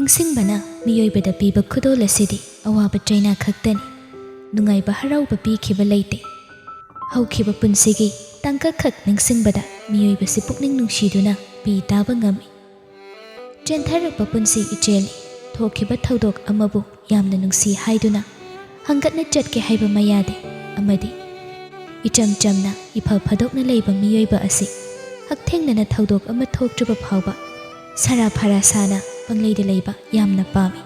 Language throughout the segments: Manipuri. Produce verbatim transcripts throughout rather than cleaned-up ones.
ꯅꯤꯡꯁꯤꯡꯕꯅ ꯃꯤꯑꯣꯏꯕꯗ ꯄꯤꯕ ꯈꯨꯗꯣꯜ ꯑꯁꯤꯗꯤ ꯑꯋꯥꯕ ꯆꯩꯅꯥ ꯈꯛꯇꯅꯤ꯫ ꯅꯨꯡꯉꯥꯏꯕ ꯍꯔꯥꯎꯕ ꯄꯤꯈꯤꯕ ꯂꯩꯇꯦ꯫ ꯍꯧꯈꯤꯕ ꯄꯨꯟꯁꯤꯒꯤ ꯇꯥꯡꯀꯛꯈꯛ ꯅꯤꯡꯁꯤꯡꯕꯗ ꯃꯤꯑꯣꯏꯕꯁꯤ ꯄꯨꯛꯅꯤꯡ ꯅꯨꯡꯁꯤꯗꯨꯅ ꯄꯤ ꯇꯥꯕ ꯉꯝꯃꯤ꯫ ꯆꯦꯟꯊꯔꯛꯄ ꯄꯨꯟꯁꯤ ꯏꯆꯦꯜꯅꯤ꯫ ꯊꯣꯛꯈꯤꯕ ꯊꯧꯗꯣꯛ ꯑꯃꯕꯨ ꯌꯥꯝꯅ ꯅꯨꯡꯁꯤ ꯍꯥꯏꯗꯨꯅ ꯍꯪꯒꯠꯅ ꯆꯠꯀꯦ ꯍꯥꯏꯕ ꯃꯌꯥꯗꯦ꯫ ꯑꯃꯗꯤ ꯏꯆꯝ ꯆꯝꯅ ꯏꯐ ꯐꯗꯣꯛꯅ ꯂꯩꯕ ꯃꯤꯑꯣꯏꯕ ꯑꯁꯤ ꯍꯛꯊꯦꯡꯅꯅ ꯊꯧꯗꯣꯛ ꯑꯃ ꯊꯣꯛꯇ꯭ꯔꯤꯕ ꯐꯥꯎꯕ ꯁꯔꯥ ꯐꯔꯥ ꯁꯥꯅ ꯄꯪꯂꯩꯗ ꯂꯩꯕ ꯌꯥꯝꯅ ꯄꯥꯝꯃꯤ꯫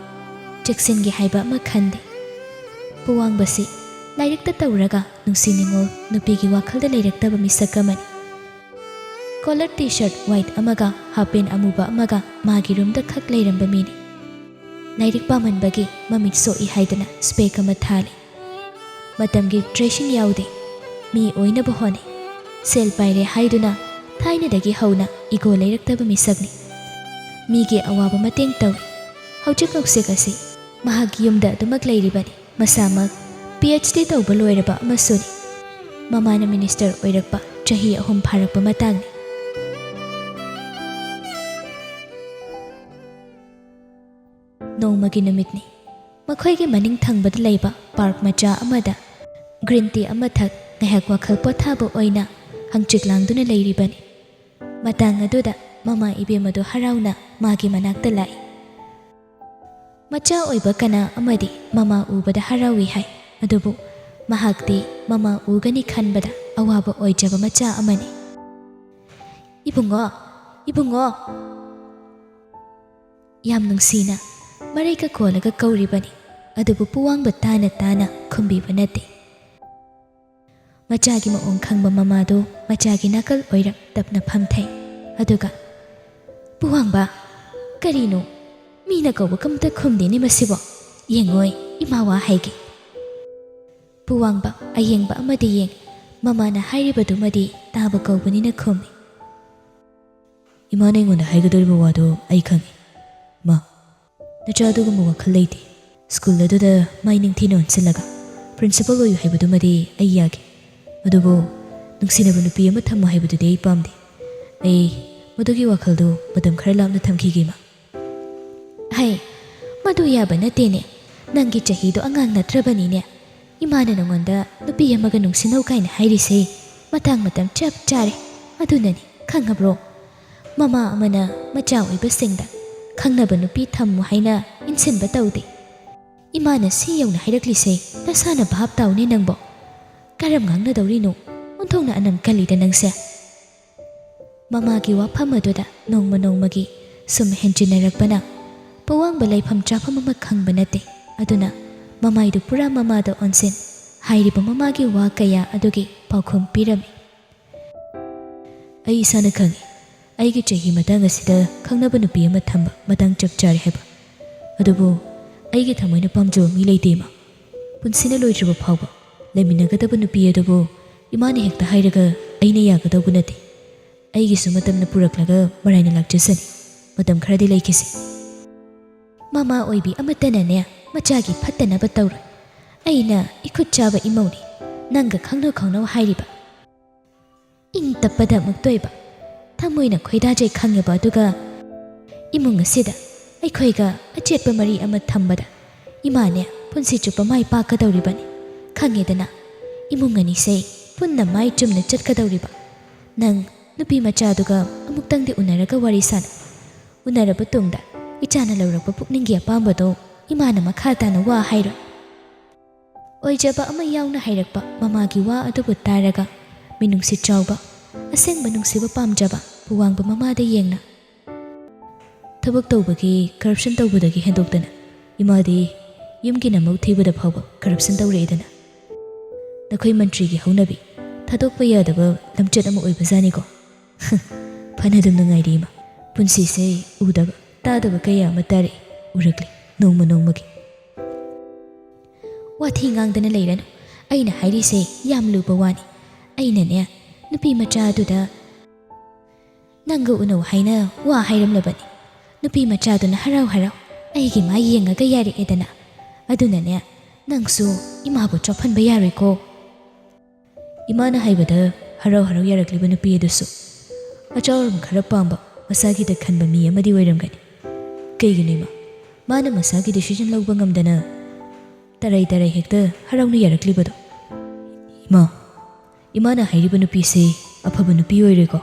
ꯆꯦꯛꯁꯤꯟꯒꯦ ꯍꯥꯏꯕ ꯑꯃ ꯈꯟꯗꯦ꯫ ꯄꯨꯋꯥꯡꯕꯁꯤ ꯂꯥꯏꯔꯤꯛꯇ ꯇꯧꯔꯒ ꯅꯨꯡꯁꯤ ꯅꯤꯉꯣꯜ ꯅꯨꯄꯤꯒꯤ ꯋꯥꯈꯜꯗ ꯂꯩꯔꯛꯇꯕ ꯃꯤꯁꯛ ꯑꯃꯅꯤ꯫ ꯀꯣꯂꯔ ꯇꯤ ꯁꯔꯠ ꯋꯥꯏꯠ ꯑꯃꯒ ꯍꯥꯞ ꯄꯦꯟ ꯑꯃꯨꯕ ꯑꯃꯒ ꯃꯥꯒꯤ ꯔꯨꯝꯗ ꯈꯛ ꯂꯩꯔꯝꯕ ꯃꯤꯅꯤ꯫ ꯂꯥꯏꯔꯤꯛ ꯄꯥꯃꯟꯕꯒꯤ ꯃꯃꯤꯠ ꯁꯣꯛꯏ ꯍꯥꯏꯗꯨꯅ ꯁ꯭ꯄꯦꯛ ꯑꯃ ꯊꯥꯜꯂꯤ꯫ ꯃꯇꯝꯒꯤ ꯗ꯭ꯔꯦꯁꯤꯡ ꯌꯥꯎꯗꯦ꯫ ꯃꯤ ꯑꯣꯏꯅꯕ ꯍꯣꯠꯅꯩ꯫ ꯁꯦꯜ ꯄꯥꯏꯔꯦ ꯍꯥꯏꯗꯨꯅ ꯊꯥꯏꯅꯗꯒꯤ ꯍꯧꯅ ꯏꯒꯣ ꯂꯩꯔꯛꯇꯕ ꯃꯤꯁꯛꯅꯤ꯫ ꯃꯤꯒꯤ ꯑꯋꯥꯕ ꯃꯇꯦꯡ ꯇꯧꯏ꯫ ꯍꯧꯖꯤꯛ ꯍꯧꯖꯤꯛ ꯑꯁꯤ ꯃꯍꯥꯛ ꯌꯨꯝꯗ ꯑꯗꯨꯃꯛ ꯂꯩꯔꯤꯕꯅꯤ꯫ ꯃꯁꯥꯃꯛ ꯄꯤ ꯑꯩꯆ ꯗꯤ ꯇꯧꯕ ꯂꯣꯏꯔꯕ ꯑꯃꯁꯨꯅꯤ꯫ ꯃꯃꯥꯅ ꯃꯤꯅꯤꯁꯇꯔ ꯑꯣꯏꯔꯛꯄ ꯆꯍꯤ ꯑꯍꯨꯝ ꯐꯥꯔꯛꯄ ꯃꯇꯥꯡꯅꯤ꯫ ꯅꯣꯡꯃꯒꯤ ꯅꯨꯃꯤꯠꯅꯤ꯫ ꯃꯈꯣꯏꯒꯤ ꯃꯅꯤꯡ ꯊꯪꯕꯗ ꯂꯩꯕ ꯄꯥꯔꯛ ꯃꯆꯥ ꯑꯃꯗ ꯒ꯭ꯔꯤꯟ ꯇꯤ ꯑꯃ ꯊꯛ ꯉꯥꯏꯍꯥꯛ ꯋꯥꯈꯜ ꯄꯣꯊꯥꯕ ꯑꯣꯏꯅ ꯍꯪꯆꯤꯠ ꯂꯥꯡꯗꯨꯅ ꯂꯩꯔꯤꯕꯅꯤ꯫ ꯃꯇꯥꯡ ꯑꯗꯨꯗ ꯃꯃꯥ ꯏꯕꯦꯝ ꯑꯗꯨ ꯍꯔꯥꯎꯅ ꯃꯥꯒꯤ ꯃꯅꯥꯛꯇ ꯂꯥꯛꯏ꯫ ꯃꯆꯥ ꯑꯣꯏꯕ ꯀꯅꯥ ꯑꯃꯗꯤ ꯃꯃꯥ ꯎꯕꯗ ꯍꯔꯥꯎꯏ ꯍꯥꯏ, ꯑꯗꯨꯕꯨ ꯃꯍꯥꯛꯇꯤ ꯃꯃꯥ ꯎꯒꯅꯤ ꯈꯟꯕꯗ ꯑꯋꯥꯕ ꯑꯣꯏꯖꯕ ꯃꯆꯥ ꯑꯃꯅꯤ꯫ "ꯏꯕꯨꯡꯉꯣ, ꯏꯕꯨꯡꯉꯣ!" ꯌꯥꯝ ꯅꯨꯡꯁꯤꯅ ꯃꯔꯩꯒ ꯀꯣꯜꯂꯒ ꯀꯧꯔꯤꯕꯅꯤ, ꯑꯗꯨꯕꯨ ꯄꯨꯋꯥꯡꯕ ꯇꯥꯅ ꯇꯥꯅ ꯈꯨꯝꯕꯤꯕ ꯅꯠꯇꯦ꯫ ꯃꯆꯥꯒꯤ ꯃꯑꯣꯡ ꯈꯪꯕ ꯃꯃꯥꯗꯨ ꯃꯆꯥꯒꯤ ꯅꯥꯀꯜ ꯑꯣꯏꯔꯞ ꯇꯞꯅ ꯐꯝꯊꯩ꯫ ꯑꯗꯨꯒ, "ꯄꯨꯋꯥꯡꯕ, ꯀꯔꯤꯅꯣ? ꯃꯤꯅ ꯀꯧꯕ ꯀꯝꯇ ꯈꯨꯝꯗꯦꯅꯦ ꯃꯁꯤꯕꯣ꯫ ꯌꯦꯡꯉꯣꯏ, ꯏꯃꯥ ꯋꯥ ꯍꯥꯏꯒꯦ꯫" ꯄꯨꯋꯥꯡꯕ ꯑꯌꯦꯡꯕ ꯑꯃꯗꯤ ꯌꯦꯡ, ꯃꯃꯥꯅ ꯍꯥꯏꯔꯤꯕꯗꯨꯃꯗꯤ ꯇꯥꯕ ꯀꯧꯕꯅꯤꯅ ꯈꯨꯝꯃꯤ꯫ "ꯏꯃꯥꯅ ꯑꯩꯉꯣꯟꯗ ꯍꯥꯏꯒꯗꯧꯔꯤꯕ ꯋꯥꯗꯣ ꯑꯩ ꯈꯪꯉꯤ꯫ ꯃꯥ, ꯅꯆꯥ ꯑꯗꯨꯒꯨꯝꯕ ꯋꯥꯈꯜ ꯂꯩꯇꯦ꯫ ꯁ꯭ꯀꯨꯜ ꯑꯗꯨꯗ ꯃꯥꯏ ꯅꯤꯡꯊꯤꯅ ꯑꯣꯟꯁꯤꯜꯂꯒ ꯄ꯭ꯔꯤꯟꯁꯤꯄꯜ ꯑꯣꯏꯌꯨ ꯍꯥꯏꯕꯗꯨꯃꯗꯤ ꯑꯩ ꯌꯥꯒꯦ꯫ ꯑꯗꯨꯕꯨ ꯅꯨꯡꯁꯤꯅꯕ ꯅꯨꯄꯤ ꯑꯃ ꯊꯝꯃꯨ ꯍꯥꯏꯕꯗꯨꯗꯤ ꯑꯩ ꯄꯥꯝꯗꯦ꯫ ꯑꯩ ꯃꯗꯨꯒꯤ ꯋꯥꯈꯜꯗꯨ ꯃꯇꯝ ꯈꯔ ꯂꯥꯞꯅ ꯊꯝꯈꯤꯒꯦ, ꯏꯃꯥ꯫" ꯍꯩ, ꯃꯗꯨ ꯌꯥꯕ ꯅꯠꯇꯦꯅꯦ꯫ ꯅꯪꯒꯤ ꯆꯍꯤꯗꯣ ꯑꯉꯥꯡ ꯅꯠꯇ꯭ꯔꯕꯅꯤꯅꯦ꯫ ꯏꯃꯥꯅ ꯅꯉꯣꯟꯗ ꯅꯨꯄꯤ ꯑꯃꯒ ꯅꯨꯡꯁꯤꯅꯧ ꯀꯥꯏꯅ ꯍꯥꯏꯔꯤꯁꯦ ꯃꯇꯥꯡ ꯃꯇꯝ ꯆꯞ ꯆꯥꯔꯦ꯫ ꯑꯗꯨꯅꯅꯤ, ꯈꯪꯉꯕ꯭ꯔꯣ? ꯃꯃꯥ ꯑꯃꯅ ꯃꯆꯥ ꯑꯣꯏꯕꯁꯤꯡꯗ ꯈꯪꯅꯕ ꯅꯨꯄꯤ ꯊꯝꯃꯨ ꯍꯥꯏꯅ ꯏꯟꯁꯤꯟꯕ ꯇꯧꯗꯦ꯫ ꯏꯃꯥꯅ ꯁꯤ ꯌꯧꯅ ꯍꯥꯏꯔꯛꯂꯤꯁꯦ ꯅꯁꯥꯅ ꯚꯥꯞ ꯇꯥꯎꯅꯦ ꯅꯪꯕꯣ꯫ ꯀꯔꯝ ꯉꯥꯡꯅꯗꯧꯔꯤꯅꯣ? ꯑꯣꯟꯊꯣꯛꯅ ꯑꯅꯝ ꯀꯜꯂꯤꯗ ꯅꯪꯁꯦ꯫ ꯃꯃꯥꯒꯤ ꯋꯥꯐꯝ ꯑꯗꯨꯗ ꯅꯣꯡꯃ ꯅꯣꯡꯃꯒꯤ ꯁꯨꯝ ꯍꯦꯟꯖꯤꯟꯅꯔꯛꯄꯅ ꯄꯋꯥꯡꯕ ꯂꯩꯐꯝ ꯆꯥꯐꯝ ꯑꯃ ꯈꯪꯕ ꯅꯠꯇꯦ꯫ ꯑꯗꯨꯅ ꯃꯃꯥꯏꯗꯨ ꯄꯨꯔꯥ ꯃꯃꯥꯗ ꯑꯣꯟꯁꯤꯟ, ꯍꯥꯏꯔꯤꯕ ꯃꯃꯥꯒꯤ ꯋꯥ ꯀꯌꯥ ꯑꯗꯨꯒꯤ ꯄꯥꯎꯈꯨꯝ ꯄꯤꯔꯝꯃꯤ꯫ ꯑꯩ ꯏꯁꯥꯅ ꯈꯪꯏ, ꯑꯩꯒꯤ ꯆꯍꯤ ꯃꯇꯥꯡ ꯑꯁꯤꯗ ꯈꯪꯅꯕ ꯅꯨꯄꯤ ꯑꯃ ꯊꯝꯕ ꯃꯇꯥꯡ ꯆꯞ ꯆꯥꯔꯦ ꯍꯥꯏꯕ꯫ ꯑꯗꯨꯕꯨ ꯑꯩꯒꯤ ꯊꯃꯣꯏꯅ ꯄꯥꯝꯖꯕ ꯃꯤ ꯂꯩꯇꯦ, ꯏꯃꯥ꯫ ꯄꯨꯟꯁꯤꯅ ꯂꯣꯏꯗ꯭ꯔꯤꯕ ꯐꯥꯎꯕ ꯂꯩꯃꯤꯟꯅꯒꯗꯕ ꯅꯨꯄꯤ ꯑꯗꯨꯕꯨ ꯏꯃꯥꯅ ꯍꯦꯛꯇ ꯍꯥꯏꯔꯒ ꯑꯩꯅ ꯌꯥꯒꯗꯧꯕ ꯅꯠꯇꯦ꯫ ꯑꯩꯒꯤꯁꯨ ꯃꯇꯝꯅ ꯄꯨꯔꯛꯂꯒ ꯃꯔꯥꯏꯅ ꯂꯥꯛꯆꯁꯅꯤ꯫ ꯃꯇꯝ ꯈꯔꯗꯤ ꯂꯩꯈꯤꯁꯤ꯫ ꯃꯃꯥ ꯑꯣꯏꯕꯤ ꯑꯃꯠꯇꯅꯅꯦ ꯃꯆꯥꯒꯤ ꯐꯠꯇꯅꯕ ꯇꯧꯔꯣꯏ꯫ ꯑꯩꯅ ꯏꯈꯨꯠ ꯆꯥꯕ ꯏꯃꯧꯅꯤ꯫ ꯅꯪꯒ ꯈꯪꯅꯧ ꯈꯪꯅꯧ ꯍꯥꯏꯔꯤꯕ꯫ ꯏꯪ ꯇꯞꯄꯗ ꯑꯃꯨꯛꯇꯣꯏꯕ꯫ ꯊꯃꯣꯏꯅ ꯈꯣꯏꯗꯥꯖꯩ ꯈꯪꯉꯦꯕ, ꯑꯗꯨꯒ ꯏꯃꯨꯡ ꯑꯁꯤꯗ ꯑꯩꯈꯣꯏꯒ ꯑꯆꯦꯠꯄ ꯃꯔꯤ ꯑꯃ ꯊꯝꯕꯗ ꯏꯃꯥꯅꯦ ꯄꯨꯟꯁꯤ ꯆꯨꯞꯄ ꯃꯥꯏ ꯄꯥꯛꯀꯗꯧꯔꯤꯕꯅꯤ꯫ ꯈꯪꯉꯦꯗꯅ, ꯏꯃꯨꯡ ꯑꯅꯤꯁꯦ ꯄꯨꯟꯅ ꯃꯥꯏ ꯆꯨꯝꯅ ꯆꯠꯀꯗꯧꯔꯤꯕ꯫ ꯅꯪ ꯅꯨꯄꯤ ꯃꯆꯥꯗꯨꯒ ꯑꯃꯨꯛꯇꯪꯗꯤ ꯎꯅꯔꯒ ꯋꯥꯔꯤ ꯁꯥꯅ꯫ ꯎꯅꯔꯕ ꯇꯨꯡꯗ ꯏꯆꯥꯅ ꯂꯧꯔꯛꯄ ꯄꯨꯛꯅꯤꯡꯒꯤ ꯑꯄꯥꯝꯕꯗꯣ ꯏꯃꯥꯅ ꯃꯈꯥ ꯇꯥꯅ ꯋꯥ ꯍꯥꯏꯔꯣꯏ꯫ ꯑꯣꯏꯖꯕ ꯑꯃ ꯌꯥꯎꯅ ꯍꯥꯏꯔꯛꯄ ꯃꯃꯥꯒꯤ ꯋꯥ ꯑꯗꯨꯕꯨ ꯇꯥꯔꯒ ꯃꯤꯅꯨꯡꯁꯤ ꯆꯥꯎꯕ, ꯑꯁꯦꯡꯕ ꯅꯨꯡꯁꯤꯕ ꯄꯥꯝꯖꯕ ꯄꯨꯋꯥꯡꯕ ꯃꯃꯥꯗ ꯌꯦꯡꯅ꯫ ꯊꯕꯛ ꯇꯧꯕꯒꯤ corruption ꯇꯧꯕꯗꯒꯤ ꯍꯦꯟꯗꯣꯛꯇꯅ ꯏꯃꯥꯗꯤ ꯌꯨꯝꯒꯤ ꯅꯃꯧ ꯊꯤꯕꯗ ꯐꯥꯎꯕ corruption ꯇꯧꯔꯛꯏꯗꯅ꯫ ꯅꯈꯣꯏ ꯃꯟꯇ꯭ꯔꯤꯒꯤ ꯍꯧꯅꯕꯤ ꯊꯥꯗꯣꯛꯄ ꯌꯥꯗꯕ ꯂꯝꯆꯠ ꯑꯃ ꯑꯣꯏꯕꯖꯥꯠꯅꯤꯀꯣ꯫ ꯐꯅꯗꯨꯝ ꯅꯨꯡꯉꯥꯏꯔꯤ ꯏꯃꯥ꯫ ꯄꯨꯟꯁꯤꯁꯦ ꯎꯗꯕ ꯇꯥꯗꯕ ꯀꯌꯥ ꯑꯃ ꯇꯥꯔꯛꯏ, ꯎꯔꯛꯂꯤ ꯅꯣꯡꯃ ꯅꯣꯡꯃꯒꯤ꯫ ꯋꯥꯊꯤ ꯉꯥꯡꯗꯅ ꯂꯩꯔꯅꯨ꯫ ꯑꯩꯅ ꯍꯥꯏꯔꯤꯁꯦ ꯌꯥꯝ ꯂꯨꯕ ꯋꯥꯅꯤ꯫ ꯑꯩꯅꯅꯦ ꯅꯨꯄꯤ ꯃꯆꯥ ꯑꯗꯨꯗ ꯅꯪꯒ ꯎꯅꯧ ꯍꯥꯏꯅ ꯋꯥ ꯍꯥꯏꯔꯝꯂꯕꯅꯤ꯫ ꯅꯨꯄꯤ ꯃꯆꯥꯗꯨꯅ ꯍꯔꯥꯎ ꯍꯔꯥꯎ ꯑꯩꯒꯤ ꯃꯥꯏ ꯌꯦꯡꯉꯒ ꯌꯥꯔꯛꯑꯦꯗꯅ꯫ ꯑꯗꯨꯅꯅꯦ ꯅꯪꯁꯨ ꯏꯃꯥꯕꯨ ꯆꯣꯞꯍꯟꯕ ꯌꯥꯔꯣꯏꯀꯣ꯫ ꯏꯃꯥꯅ ꯍꯥꯏꯕꯗ ꯍꯔꯥꯎ ꯍꯔꯥꯎ ꯌꯥꯔꯛꯂꯤꯕ ꯅꯨꯄꯤ ꯑꯗꯨꯁꯨ ꯑꯆꯥꯎꯔꯝ ꯈꯔ ꯄꯥꯝꯕ, ꯃꯁꯥꯒꯤꯗ ꯈꯟꯕ ꯃꯤ ꯑꯃꯗꯤ ꯑꯣꯏꯔꯝꯒꯅꯤ꯫ ꯀꯩꯒꯤꯅꯣ ꯏꯃꯥ? ꯃꯥꯅ ꯃꯁꯥꯒꯤ decision ꯂꯧꯕ ꯉꯝꯗꯅ ꯇꯔꯩ ꯇꯔꯩ ꯍꯦꯛꯇ ꯍꯔꯥꯎꯅ ꯌꯥꯔꯛꯂꯤꯕꯗꯣ꯫ ꯏꯃꯥ, ꯏꯃꯥꯅ ꯍꯥꯏꯔꯤꯕ ꯅꯨꯄꯤꯁꯦ ꯑꯐꯕ ꯅꯨꯄꯤ ꯑꯣꯏꯔꯦꯀꯣ?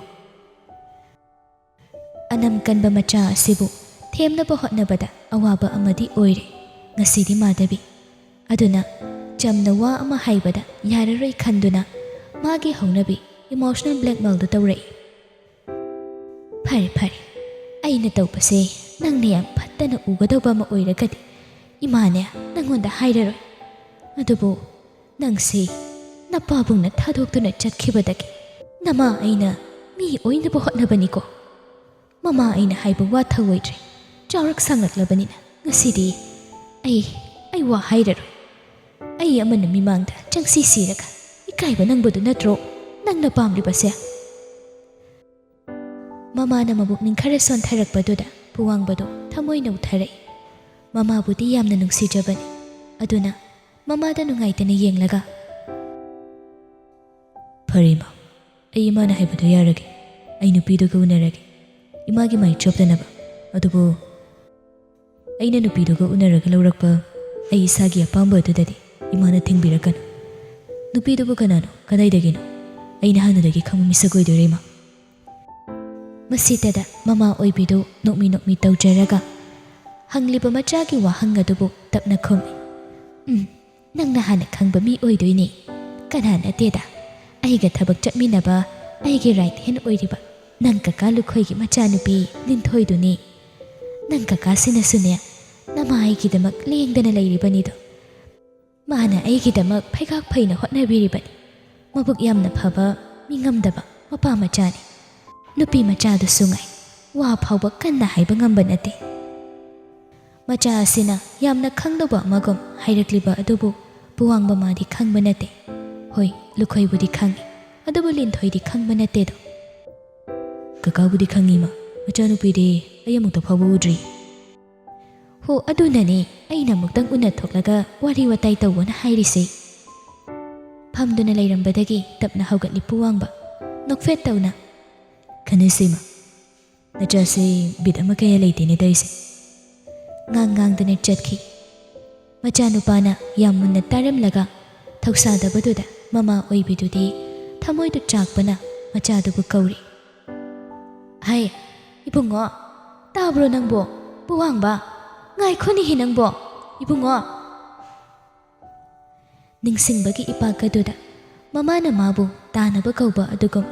ꯑꯅꯝ ꯀꯟꯕ ꯃꯆꯥ ꯑꯁꯤꯕꯨ ꯊꯦꯝꯅꯕ ꯍꯣꯠꯅꯕꯗ ꯑꯋꯥꯕ ꯑꯃꯗꯤ ꯑꯣꯏꯔꯦ ꯉꯁꯤꯗꯤ ꯃꯥꯙꯕꯤ꯫ ꯑꯗꯨꯅ ꯆꯝꯅ ꯋꯥ ꯑꯃ ꯍꯥꯏꯕꯗ ꯌꯥꯔꯔꯣꯏ ꯈꯟꯗꯨꯅ ꯃꯥꯒꯤ ꯍꯧꯅꯕꯤ emotional blackmailꯗꯨ ꯇꯧꯔꯛꯏ꯫ "ꯐꯔꯦ, ꯐꯔꯦ, ꯑꯩꯅ ꯇꯧꯕꯁꯦ ꯅꯪꯅ ꯌꯥꯝ ꯐꯠꯇꯅ ꯎꯒꯗꯧꯕ ꯑꯃ ꯑꯣꯏꯔꯒꯗꯤ ꯏꯃꯥꯅꯦ ꯅꯪꯉꯣꯟꯗ ꯍꯥꯏꯔꯔꯣꯏ꯫ ꯑꯗꯨꯕꯨ ꯅꯪꯁꯦ ꯅꯄꯥꯕꯨꯡꯅ ꯊꯥꯗꯣꯛꯇꯨꯅ ꯆꯠꯈꯤꯕꯗꯒꯤ ꯅꯃꯥ ꯑꯩꯅ ꯃꯤ ꯑꯣꯏꯅꯕ ꯍꯣꯠꯅꯕꯅꯤꯀꯣ꯫ ꯃꯃꯥ ꯑꯩꯅ ꯍꯥꯏꯕ ꯋꯥ ꯊꯧꯑꯣꯏꯗ꯭ꯔꯦ꯫ ꯆꯥꯎꯔꯛ ꯁꯥꯡꯂꯛꯂꯕꯅꯤꯅ ꯉꯁꯤꯗꯤ ꯑꯩ, ꯑꯩ ꯋꯥ ꯍꯥꯏꯔꯔꯣꯏ꯫ ꯑꯩ ꯑꯃꯅ ꯃꯤꯃꯥꯡꯗ ꯆꯪꯁꯤ ꯁꯤꯔꯒ ꯏꯀꯥꯏꯕ ꯅꯪꯕꯗꯨ ꯅꯠꯇ꯭ꯔꯣ ꯅꯪꯅ ꯄꯥꯝꯂꯤꯕꯁꯦ?" ꯃꯃꯥꯅ ꯃꯕꯨꯛꯅꯤꯡ ꯈꯔ ꯁꯣꯟꯊꯔꯛꯄꯗꯨꯗ ꯄꯨꯋꯥꯡꯕꯗꯣ ꯊꯃꯣꯏ ꯅꯧꯊꯔꯛꯏ꯫ ꯃꯃꯥꯕꯨꯗꯤ ꯌꯥꯝꯅ ꯅꯨꯡꯁꯤꯖꯕꯅꯤ꯫ ꯑꯗꯨꯅ ꯃꯃꯥꯗ ꯅꯨꯡꯉꯥꯏꯇꯅ ꯌꯦꯡꯂꯒ, "ꯐꯔꯦ ꯏꯃꯥ, ꯑꯩ ꯏꯃꯥꯅ ꯍꯥꯏꯕꯗꯣ ꯌꯥꯔꯒꯦ꯫ ꯑꯩ ꯅꯨꯄꯤꯗꯨꯒ ꯎꯅꯔꯒꯦ, ꯏꯃꯥꯒꯤ ꯃꯥꯏ ꯆꯣꯞꯇꯅꯕ꯫ ꯑꯗꯨꯕꯨ ꯑꯩꯅ ꯅꯨꯄꯤꯗꯨꯒ ꯎꯅꯔꯒ ꯂꯧꯔꯛꯄ ꯑꯩ ꯏꯁꯥꯒꯤ ꯑꯄꯥꯝꯕ ꯑꯗꯨꯗꯗꯤ ꯏꯃꯥꯅ ꯊꯤꯡꯕꯤꯔꯛꯀꯅꯨ꯫ ꯅꯨꯄꯤꯗꯨꯕꯨ ꯀꯅꯥꯅꯣ, ꯀꯗꯥꯏꯗꯒꯤꯅꯣ? ꯑꯩꯅ ꯍꯥꯟꯅꯗꯒꯤ ꯈꯪꯕ ꯃꯤꯁꯛ ꯑꯣꯏꯗꯣꯏꯔꯦ ꯏꯃꯥ?" ꯃꯁꯤꯇꯗ ꯃꯃꯥ ꯑꯣꯏꯕꯤꯗꯨ ꯅꯣꯛꯃꯤ ꯅꯣꯛꯃꯤ ꯇꯧꯖꯔꯒ ꯍꯪꯂꯤꯕ ꯃꯆꯥꯒꯤ ꯋꯥꯍꯪ ꯑꯗꯨꯕꯨ ꯇꯞꯅ ꯈꯨꯝꯃꯤ꯫ "ꯎꯝ, ꯅꯪꯅ ꯍꯥꯟꯅ ꯈꯪꯕ ꯃꯤ ꯑꯣꯏꯗꯣꯏꯅꯤ꯫ ꯀꯅꯥ ꯅꯠꯇꯦꯗ, ꯑꯩꯒ ꯊꯕꯛ ꯆꯠꯃꯤꯟꯅꯕ ꯑꯩꯒꯤ right hand ꯑꯣꯏꯔꯤꯕ ꯅꯪ ꯀꯀꯥ ꯂꯨꯈꯣꯏꯒꯤ ꯃꯆꯥꯅꯨꯄꯤ ꯂꯤꯟꯊꯣꯏꯗꯨꯅꯤ꯫ ꯅꯪ ꯀꯀꯥꯁꯤꯅꯁꯨꯅꯦ, ꯅꯃꯥ ꯑꯩꯒꯤꯗꯃꯛ ꯂꯦꯡꯗꯅ ꯂꯩꯔꯤꯕꯅꯤꯗꯣ꯫ ꯃꯥꯅ ꯑꯩꯒꯤꯗꯃꯛ ꯐꯩꯒꯥꯛ ꯐꯩꯅ ꯍꯣꯠꯅꯕꯤꯔꯤꯕꯅꯤ꯫ ꯃꯕꯨꯛ ꯌꯥꯝꯅ ꯐꯕ, ꯃꯤꯉꯝꯗꯕ ꯃꯄꯥ ꯃꯆꯥꯅꯤ꯫ ꯅꯨꯄꯤ ꯃꯆꯥꯗꯨꯁꯨ ꯉꯥꯏ, ꯋꯥ ꯐꯥꯎꯕ ꯀꯟꯅ ꯍꯥꯏꯕ ꯉꯝꯕ ꯅꯠꯇꯦ꯫" ꯃꯆꯥ ꯑꯁꯤꯅ ꯌꯥꯝꯅ ꯈꯪꯗꯧꯕ ꯑꯃꯒꯨꯝ ꯍꯥꯏꯔꯛꯂꯤꯕ ꯑꯗꯨꯕꯨ ꯄꯨꯋꯥꯡꯕ ꯃꯥꯗꯤ ꯈꯪꯕ ꯅꯠꯇꯦ꯫ ꯍꯣꯏ, ꯂꯨꯈꯣꯏꯕꯨꯗꯤ ꯈꯪꯏ, ꯑꯗꯨꯕꯨ ꯂꯤꯟꯊꯣꯏꯗꯤ ꯈꯪꯕ ꯅꯠꯇꯦꯗꯣ꯫ "ꯀꯀꯥꯕꯨꯗꯤ ꯈꯪꯉꯤ ꯏꯃꯥ, ꯃꯆꯥꯅꯨꯄꯤꯗꯤ ꯑꯩ ꯑꯃꯨꯛꯇ ꯐꯥꯎꯕ ꯎꯗ꯭ꯔꯤ꯫" "ꯍꯣ, ꯑꯗꯨꯅꯅꯦ ꯑꯩꯅ ꯑꯃꯨꯛꯇꯪ ꯎꯅ ꯊꯣꯛꯂꯒ ꯋꯥꯔꯤ ꯋꯥꯇꯥꯏ ꯇꯧꯋꯣꯅ ꯍꯥꯏꯔꯤꯁꯦ꯫" ꯐꯝꯗꯨꯅ ꯂꯩꯔꯝꯕꯗꯒꯤ ꯇꯞꯅ ꯍꯧꯒꯠꯂꯤ ꯄꯨꯋꯥꯡꯕ꯫ ꯅꯣꯛꯐꯦꯠ ꯇꯧꯅ, "ꯈꯟꯅꯁꯤ ꯏꯃꯥ꯫ ꯅꯆꯥꯁꯦ ꯕꯤꯠ ꯑꯃ ꯀꯌꯥ ꯂꯩꯇꯦꯅꯦ ꯇꯧꯔꯤꯁꯦ꯫ ꯉꯥꯡ ꯉꯥꯡꯗꯅ ꯆꯠꯈꯤ꯫ ꯃꯆꯥꯅꯨꯄꯥꯅ ꯌꯥꯝ ꯃꯨꯟꯅ ꯇꯥꯔꯝꯂꯒ ꯊꯧꯁꯥꯗꯕꯗꯨꯗ ꯃꯃꯥ ꯑꯣꯏꯕꯤꯗꯨꯗꯤ ꯊꯃꯣꯏꯗꯨ ꯆꯥꯛꯄꯅ ꯃꯆꯥꯗꯨꯕꯨ ꯀꯧꯔꯤ꯫ "ꯍꯥꯏ, ꯏꯕꯨꯡꯉꯣ, ꯇꯥꯕ꯭ꯔꯣ ꯅꯪꯕꯣ? ꯄꯨꯋꯥꯡꯕ, ꯉꯥꯏꯈꯣꯅꯦꯍꯦ ꯅꯪꯕꯣ, ꯏꯕꯨꯡꯉꯣ!" ꯅꯤꯡꯁꯤꯡꯕꯒꯤ ꯏꯄꯥꯛ ꯑꯗꯨꯗ ꯃꯃꯥꯅ ꯃꯥꯕꯨ ꯇꯥꯅꯕ ꯀꯧꯕ ꯑꯗꯨꯒꯨꯝ,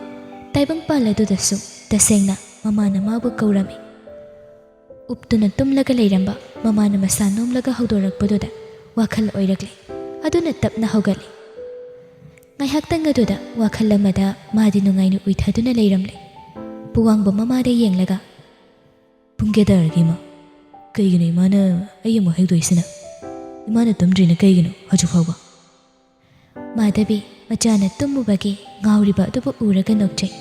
ꯇꯥꯏꯕꯪꯄꯥꯜ ꯑꯗꯨꯗꯁꯨ ꯇꯁꯦꯡꯅ ꯃꯃꯥꯅ ꯃꯥꯕꯨ ꯀꯧꯔꯝꯃꯤ꯫ ꯎꯞꯇꯨꯅ ꯇꯨꯝꯂꯒ ꯂꯩꯔꯝꯕ ꯃꯃꯥꯅ ꯃꯁꯥ ꯅꯣꯝꯂꯒ ꯍꯧꯗꯣꯔꯛꯄꯗꯨꯗ ꯋꯥꯈꯜ ꯑꯣꯏꯔꯛꯂꯦ꯫ ꯑꯗꯨꯅ ꯇꯞꯅ ꯍꯧꯒꯠꯂꯦ꯫ ꯉꯥꯏꯍꯥꯛꯇꯪ ꯑꯗꯨꯗ ꯋꯥꯈꯜ ꯑꯃꯗ ꯃꯥꯗꯤ ꯅꯨꯡꯉꯥꯏꯅ ꯎꯏꯊꯗꯨꯅ ꯂꯩꯔꯝꯂꯦ꯫ ꯄꯨꯋꯥꯡꯕ ꯃꯃꯥꯗ ꯌꯦꯡꯂꯒ, "ꯄꯨꯡ ꯀꯌꯥ ꯇꯥꯔꯒꯦ, ꯏꯃꯥ? ꯀꯩꯒꯤꯅꯣ ꯏꯃꯥꯅ ꯑꯩ ꯑꯃꯨꯛ ꯍꯦꯛꯇꯣꯏꯁꯤꯅ? ꯏꯃꯥꯅ ꯇꯨꯝꯗ꯭ꯔꯤꯅ ꯀꯩꯒꯤꯅꯣ ꯍꯧꯖꯤꯛ ꯐꯥꯎꯕ?" ꯃꯥꯙꯕꯤ ꯃꯆꯥꯅ ꯇꯨꯝꯃꯨꯕꯒꯤ ꯉꯥꯎꯔꯤꯕ ꯑꯗꯨꯕꯨ ꯎꯔꯒ ꯅꯣꯛꯆꯩ꯫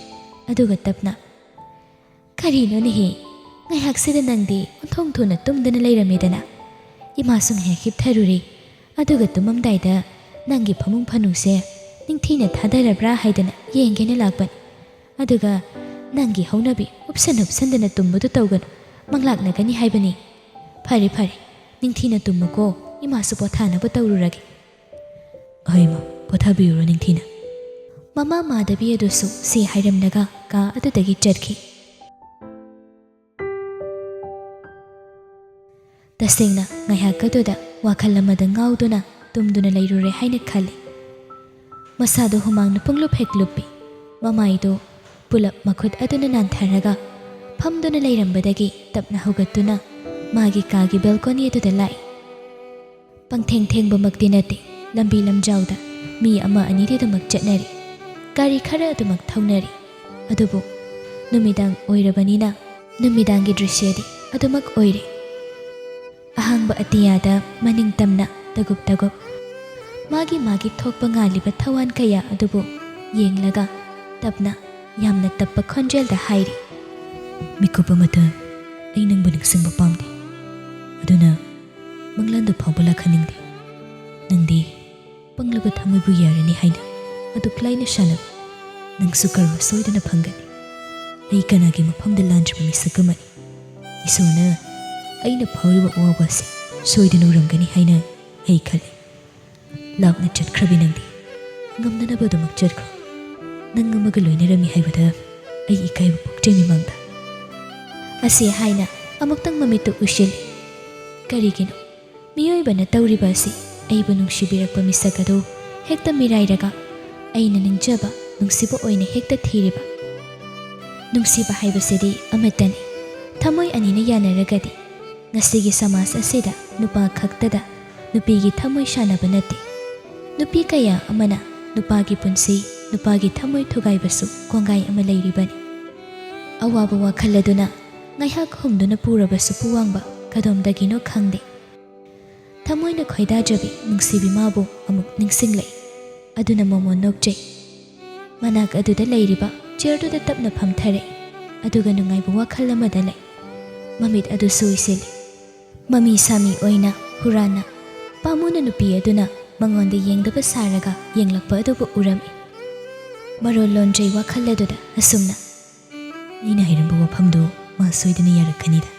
ꯑꯗꯨꯒ ꯇꯞꯅ, "ꯀꯔꯤꯅꯣꯅꯦꯍꯦ? ꯉꯥꯏꯍꯥꯛꯁꯤꯗ ꯅꯪꯗꯤ ꯑꯣꯟꯊꯣꯡ ꯊꯨꯅ ꯇꯨꯝꯗꯅ ꯂꯩꯔꯝꯃꯦꯗꯅ? ꯏꯃꯥꯁꯨ ꯉꯥꯏꯍꯥꯛ ꯍꯤꯞꯊꯔꯨꯔꯦ꯫ ꯑꯗꯨꯒ ꯇꯨꯝꯃꯝꯗꯥꯏꯗ ꯅꯪꯒꯤ ꯐꯃꯨꯡ ꯐꯥꯅꯨꯁꯦ ꯅꯤꯡꯊꯤꯅ ꯊꯥꯗꯔꯕ꯭ꯔꯥ ꯍꯥꯏꯗꯅ ꯌꯦꯡꯒꯦꯅ ꯂꯥꯛꯄꯅꯤ꯫ ꯑꯗꯨꯒ ꯅꯪꯒꯤ ꯍꯧꯅꯕꯤ ꯎꯞꯁꯟ ꯎꯞꯁꯟꯗꯅ ꯇꯨꯝꯕꯗꯨ ꯇꯧꯒꯅꯨ, ꯃꯪꯂꯥꯛꯅꯒꯅꯤ ꯍꯥꯏꯕꯅꯤ꯫ ꯐꯔꯦ, ꯐꯔꯦ, ꯅꯤꯡꯊꯤꯅ ꯇꯨꯝꯃꯨꯀꯣ, ꯏꯃꯥꯁꯨ ꯄꯣꯊꯥꯅꯕ ꯇꯧꯔꯨꯔꯒꯦ꯫" "ꯍꯣꯏ, ꯏꯃꯥ, ꯄꯣꯊꯥꯕꯤꯔꯨꯔꯣ ꯅꯤꯡꯊꯤꯅ꯫" ꯃꯃꯥ ꯃꯥꯙꯕꯤ ꯑꯗꯨꯁꯨ ꯁꯤ ꯍꯥꯏꯔꯝꯂꯒ ꯀꯥ ꯑꯗꯨꯗꯒꯤ ꯆꯠꯈꯤ꯫ ꯇꯁꯦꯡꯅ ꯉꯥꯏꯍꯥꯛ ꯑꯗꯨꯗ ꯋꯥꯈꯜ ꯑꯃꯗ ꯉꯥꯎꯗꯨꯅ ꯇꯨꯝꯗꯨꯅ ꯂꯩꯔꯨꯔꯦ ꯍꯥꯏꯅ ꯈꯜꯂꯤ꯫ ꯃꯁꯥꯗꯣ ꯍꯨꯃꯥꯡꯅ ꯄꯨꯡꯂꯨꯞ ꯍꯦꯛ ꯂꯨꯞꯄꯤ꯫ ꯃꯃꯥꯏꯗꯣ ꯄꯨꯂꯞ ꯃꯈꯨꯠ ꯑꯗꯨꯅ ꯅꯥꯟꯊꯔꯒ ꯐꯝꯗꯨꯅ ꯂꯩꯔꯝꯕꯗꯒꯤ ꯇꯞꯅ ꯍꯧꯒꯠꯇꯨꯅ ꯃꯥꯒꯤ ꯀꯥꯒꯤ ꯕꯦꯜꯀꯣꯅꯤ ꯑꯗꯨꯗ ꯂꯥꯛꯏ꯫ ꯄꯪꯊꯦꯡ ꯊꯦꯡꯕꯃꯛꯇꯤ ꯅꯠꯇꯦ, ꯂꯝꯕꯤ ꯂꯝꯖꯥꯎꯗ ꯃꯤ ꯑꯃ ꯑꯅꯤꯗꯤ ꯑꯗꯨꯃꯛ ꯆꯠꯅꯔꯤ, ꯒꯥꯔꯤ ꯈꯔ ꯑꯗꯨꯃꯛ ꯊꯧꯅꯔꯤ꯫ ꯑꯗꯨꯕꯨ ꯅꯨꯃꯤꯗꯥꯡ ꯑꯣꯏꯔꯕꯅꯤꯅ ꯅꯨꯃꯤꯗꯥꯡꯒꯤ ꯗ꯭ꯔꯤꯁ꯭ꯌꯗꯤ ꯑꯗꯨꯃꯛ ꯑꯣꯏꯔꯦ꯫ ꯑꯍꯥꯡꯕ ꯑꯇꯤꯌꯥꯗ ꯃꯅꯤꯡ ꯇꯝꯅ ꯇꯒꯨꯞ ꯇꯒꯨꯞ ꯃꯥꯒꯤ ꯃꯥꯒꯤ ꯊꯣꯛꯄ ꯉꯥꯜꯂꯤꯕ ꯊꯋꯥꯟ ꯀꯌꯥ ꯑꯗꯨꯕꯨ ꯌꯦꯡꯂꯒ ꯇꯞꯅ, ꯌꯥꯝꯅ ꯇꯞꯄ ꯈꯣꯟꯖꯦꯜꯗ ꯍꯥꯏꯔꯤ, "ꯃꯤꯀꯨꯞ ꯑꯃꯇ ꯑꯩ ꯅꯪꯕꯨ ꯅꯤꯡꯁꯤꯡꯕ ꯄꯥꯝꯗꯦ꯫ ꯑꯗꯨꯅ ꯃꯪꯂꯥꯟꯗ ꯐꯥꯎꯕ ꯂꯥꯛꯍꯟꯅꯤꯡꯗꯦ꯫ ꯅꯪꯗꯤ ꯄꯪꯂꯕ ꯊꯃꯣꯏꯕꯨ ꯌꯥꯔꯅꯤ ꯍꯥꯏꯅ ꯑꯗꯨꯛ ꯂꯥꯏꯅ ꯁꯥꯟꯅꯕ꯫ ꯅꯪꯁꯨ ꯀꯔꯃ ꯁꯣꯏꯗꯅ ꯐꯪꯒꯅꯤ꯫ ꯑꯩ ꯀꯅꯥꯒꯤ ꯃꯐꯝꯗ ꯂꯥꯟꯗ꯭ꯔꯤꯕ ꯃꯤꯁꯛ ꯑꯃꯅꯤ꯫ ꯏꯁꯣꯔꯅ ꯑꯩꯅ ꯐꯥꯎꯔꯤꯕ ꯑꯋꯥꯕ ꯑꯁꯤ ꯁꯣꯏꯗꯅ ꯎꯔꯝꯒꯅꯤ ꯍꯥꯏꯅ ꯑꯩ ꯈꯜꯂꯤ꯫ ꯂꯥꯞꯅ ꯆꯠꯈ꯭ꯔꯕꯤ ꯅꯪꯗꯤ ꯉꯝꯅꯅꯕꯗꯨꯃꯛ ꯆꯠꯈ꯭ꯔꯣ꯫ ꯅꯪ ꯑꯃꯒ ꯂꯣꯏꯅꯔꯝꯃꯤ ꯍꯥꯏꯕꯗ ꯑꯩ ꯏꯀꯥꯏꯕ ꯄꯣꯛꯆꯩ ꯃꯤꯃꯥꯡꯗ꯫ ꯑꯁꯤ ꯍꯥꯏꯅ ꯑꯃꯨꯛꯇꯪ ꯃꯃꯤꯠꯇꯨ ꯎꯏꯁꯤꯜꯂꯤ꯫ ꯀꯔꯤꯒꯤꯅꯣ? ꯃꯤꯑꯣꯏꯕꯅ ꯇꯧꯔꯤꯕ ꯑꯁꯤ ꯑꯩꯕꯨ ꯅꯨꯡꯁꯤꯕꯤꯔꯛꯄ ꯃꯤꯁꯛ ꯑꯗꯨ ꯍꯦꯛꯇ ꯃꯤꯔꯥꯏꯔꯒ ꯑꯩꯅ ꯅꯤꯡꯖꯕ ꯅꯨꯡꯁꯤꯕ ꯑꯣꯏꯅ ꯍꯦꯛꯇ ꯊꯤꯔꯤꯕ꯫ ꯅꯨꯡꯁꯤꯕ ꯍꯥꯏꯕꯁꯤꯗꯤ ꯑꯃꯠꯇꯅꯤ꯫ ꯊꯃꯣꯏ ꯑꯅꯤꯅ ꯌꯥꯅꯔꯒꯗꯤ ꯉꯁꯤꯒꯤ ꯁꯃꯥꯖ ꯑꯁꯤꯗ ꯅꯨꯄꯥ ꯈꯛꯇꯗ ꯅꯨꯄꯤꯒꯤ ꯊꯃꯣꯏ ꯁꯥꯟꯅꯕ ꯅꯠꯇꯦ꯫ ꯅꯨꯄꯤ ꯀꯌꯥ ꯑꯃꯅ ꯅꯨꯄꯥꯒꯤ ꯄꯨꯟꯁꯤ, ꯅꯨꯄꯥꯒꯤ ꯊꯃꯣꯏ ꯊꯨꯒꯥꯏꯕꯁꯨ ꯀꯣꯡꯒꯥꯏ ꯑꯃ ꯂꯩꯔꯤꯕꯅꯤ꯫ ꯑꯋꯥꯕ ꯋꯥꯈꯜ ꯑꯗꯨꯅ ꯉꯥꯏꯍꯥꯛ ꯍꯨꯝꯗꯨꯅ ꯄꯨꯔꯕꯁꯨ ꯄꯨꯋꯥꯡꯕ ꯀꯗꯣꯝꯗꯒꯤꯅꯣ ꯈꯪꯗꯦ꯫ ꯊꯃꯣꯏꯅ ꯈꯣꯏꯗꯥꯖꯕꯤ ꯅꯨꯡꯁꯤꯕꯤ ꯃꯥꯕꯨ ꯑꯃꯨꯛ ꯅꯤꯡꯁꯤꯡꯂꯛꯏ꯫ ꯑꯗꯨꯅ ꯃꯣꯃꯣꯟ ꯅꯣꯛꯆꯩ꯫ ꯃꯅꯥꯛ ꯑꯗꯨꯗ ꯂꯩꯔꯤꯕ ꯆꯤꯌꯔꯗꯨꯗ ꯇꯞꯅ ꯐꯝꯊꯔꯛꯏ꯫ ꯑꯗꯨꯒ ꯅꯨꯡꯉꯥꯏꯕ ꯋꯥꯈꯜ ꯑꯃꯗ ꯂꯩ꯫ ꯃꯃꯤꯠ ꯑꯗꯨꯁꯨ ꯎꯏꯁꯤꯜꯂꯤ꯫ ꯃꯃꯤ ꯁꯥꯃꯤ ꯑꯣꯏꯅ ꯍꯨꯔꯥꯟꯅ ꯄꯥꯃꯨꯅ ꯅꯨꯄꯤ ꯑꯗꯨꯅ ꯃꯉꯣꯟꯗ ꯌꯦꯡꯗꯕ ꯁꯥꯔꯒ ꯌꯦꯡꯂꯛꯄ ꯑꯗꯨꯕꯨ ꯎꯔꯝꯃꯤ꯫ ꯃꯔꯣꯜ ꯂꯣꯟꯖꯩ ꯋꯥꯈꯜ ꯑꯗꯨꯗ ꯑꯁꯨꯝꯅ, "ꯑꯩꯅ ꯍꯥꯏꯔꯝꯕ ꯋꯥꯐꯝꯗꯨ ꯃꯥ ꯁꯣꯏꯗꯅ ꯌꯥꯔꯛꯀꯅꯤꯗ꯫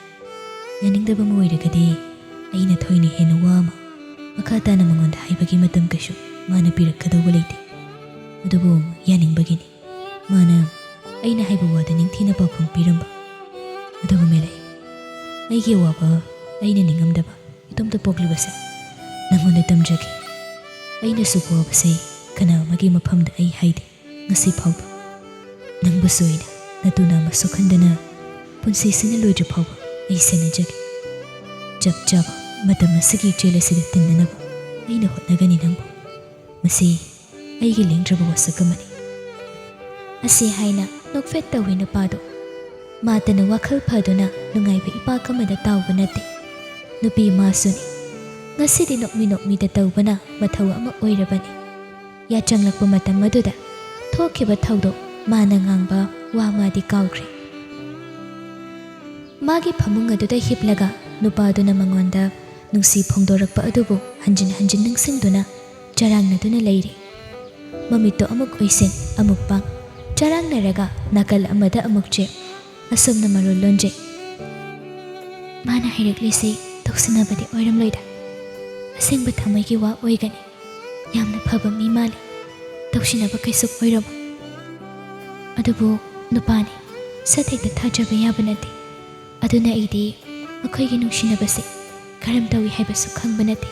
ꯌꯥꯅꯤꯡꯗꯕ ꯑꯃ ꯑꯣꯏꯔꯒꯗꯤ ꯑꯩꯅ ꯊꯣꯏꯅ ꯍꯦꯟꯅ ꯋꯥ ꯑꯃ ꯃꯈꯥ ꯇꯥꯅ ꯃꯉꯣꯟꯗ ꯍꯥꯏꯕꯒꯤ ꯃꯇꯝ ꯀꯩꯁꯨ ꯃꯥꯅ ꯄꯤꯔꯛꯀꯗꯧꯕ ꯂꯩꯇꯦ꯫ ꯑꯗꯨꯕꯨ ꯌꯥꯅꯤꯡꯕꯒꯤꯅꯤ ꯃꯥꯅ ꯑꯩꯅ ꯍꯥꯏꯕ ꯋꯥꯗ ꯅꯤꯡꯊꯤꯅ ꯄꯥꯎꯈꯨꯝ ꯄꯤꯔꯝꯕ꯫ ꯑꯗꯨꯕꯨ ꯃꯦꯂꯩ, ꯑꯩꯒꯤ ꯑꯋꯥꯕ ꯑꯩꯅ ꯅꯤꯡꯉꯝꯗꯕ ꯏꯇꯣꯝꯇ ꯄꯣꯛꯂꯤꯕꯁꯦ ꯅꯪꯉꯣꯟꯗ ꯇꯝꯖꯒꯦ꯫ ꯑꯩꯅꯁꯨ ꯋꯥꯕꯁꯦ ꯀꯅꯥ ꯑꯃꯒꯤ ꯃꯐꯝꯗ ꯑꯩ ꯍꯥꯏꯗꯦ ꯉꯁꯤ ꯐꯥꯎꯕ꯫ ꯅꯪꯕꯨꯁꯨ ꯑꯩꯅ ꯅꯇꯨ ꯅꯥꯝꯃ ꯁꯣꯛꯍꯟꯗꯅ ꯄꯨꯟꯁꯤꯁꯤꯅ ꯂꯣꯏꯗ꯭ꯔꯤ ꯐꯥꯎꯕ ꯑꯩ ꯁꯦꯟꯅꯖꯒꯦ꯫ ꯆꯞ ꯆꯥꯕ ꯃꯇꯝ ꯑꯁꯤꯒꯤ ꯏꯆꯦꯜ ꯑꯁꯤꯗ ꯇꯤꯟꯅꯅꯕ ꯑꯩꯅ ꯍꯣꯠꯅꯒꯅꯤ ꯅꯪꯕꯨ꯫ ꯃꯁꯤ ꯑꯩꯒꯤ ꯂꯦꯡꯗ꯭ꯔꯕ ꯋꯥꯁꯛ ꯑꯃꯅꯤ"꯫ ꯑꯁꯤ ꯍꯥꯏꯅ ꯅꯣꯛꯐꯦꯠ ꯇꯧꯏ ꯅꯨꯄꯥꯗꯨ꯫ ꯃꯥꯇꯅ ꯋꯥꯈꯜ ꯐꯗꯨꯅ ꯅꯨꯡꯉꯥꯏꯕ ꯏꯄꯥꯛ ꯑꯃꯗ ꯇꯥꯎꯕ ꯅꯠꯇꯦ꯫ ꯅꯨꯄꯤ ꯃꯥꯁꯨꯅꯤ꯫ ꯉꯁꯤꯗꯤ ꯅꯣꯛꯃꯤ ꯅꯣꯛꯃꯤꯗ ꯇꯧꯕꯅ ꯃꯊꯧ ꯑꯃ ꯑꯣꯏꯔꯕꯅꯤ꯫ ꯌꯥꯆꯪꯂꯛꯄ ꯃꯇꯝ ꯑꯗꯨꯗ ꯊꯣꯛꯈꯤꯕ ꯊꯧꯗꯣꯛ, ꯃꯥꯅ ꯉꯥꯡꯕ ꯋꯥ ꯃꯥꯗꯤ ꯀꯥꯎꯈ꯭ꯔꯦ꯫ ꯃꯥꯒꯤ ꯐꯃꯨꯡ ꯑꯗꯨꯗ ꯍꯤꯞꯂꯒ ꯅꯨꯄꯥꯗꯨꯅ ꯃꯉꯣꯟꯗ ꯅꯨꯡꯁꯤ ꯐꯣꯡꯗꯣꯔꯛꯄ ꯑꯗꯨꯕꯨ ꯍꯟꯖꯤꯟ ꯍꯟꯖꯤꯟ ꯅꯤꯡꯁꯤꯡꯗꯨꯅ ꯆꯔꯥꯡꯅꯗꯨꯅ ꯂꯩꯔꯤ꯫ ꯃꯃꯤꯠꯇꯨ ꯑꯃꯨꯛ ꯎꯏꯁꯤꯟ, ꯑꯃꯨꯛ ꯄꯥꯡ, ꯆꯔꯥꯡꯅꯔꯒ ꯅꯥꯀꯜ ꯑꯃꯗ ꯑꯃꯨꯛ ꯆꯦꯞ, ꯑꯁꯨꯝꯅ ꯃꯔꯣꯜ ꯂꯣꯟꯖꯩ꯫ ꯃꯥꯅ ꯍꯥꯏꯔꯛꯂꯤꯁꯤ ꯇꯧꯁꯤꯟꯅꯕꯗꯤ ꯑꯣꯏꯔꯝꯂꯣꯏꯗ꯫ ꯑꯁꯦꯡꯕ ꯊꯃꯣꯏꯒꯤ ꯋꯥ ꯑꯣꯏꯒꯅꯤ꯫ ꯌꯥꯝꯅ ꯐꯕ ꯃꯤ ꯃꯥꯜꯂꯤ꯫ ꯇꯧꯁꯤꯟꯅꯕ ꯀꯩꯁꯨ ꯑꯣꯏꯔꯝꯃꯣꯏ꯫ ꯑꯗꯨꯕꯨ ꯅꯨꯄꯥꯅꯤ, ꯁꯠ ꯍꯦꯛꯇ ꯊꯥꯖꯕ ꯌꯥꯕ ꯅꯠꯇꯦ꯫ ꯑꯗꯨꯅ ꯑꯩꯗꯤ ꯃꯈꯣꯏꯒꯤ ꯅꯨꯡꯁꯤꯅꯕꯁꯦ ꯀꯔꯝ ꯇꯧꯏ ꯍꯥꯏꯕꯁꯨ ꯈꯪꯕ ꯅꯠꯇꯦ꯫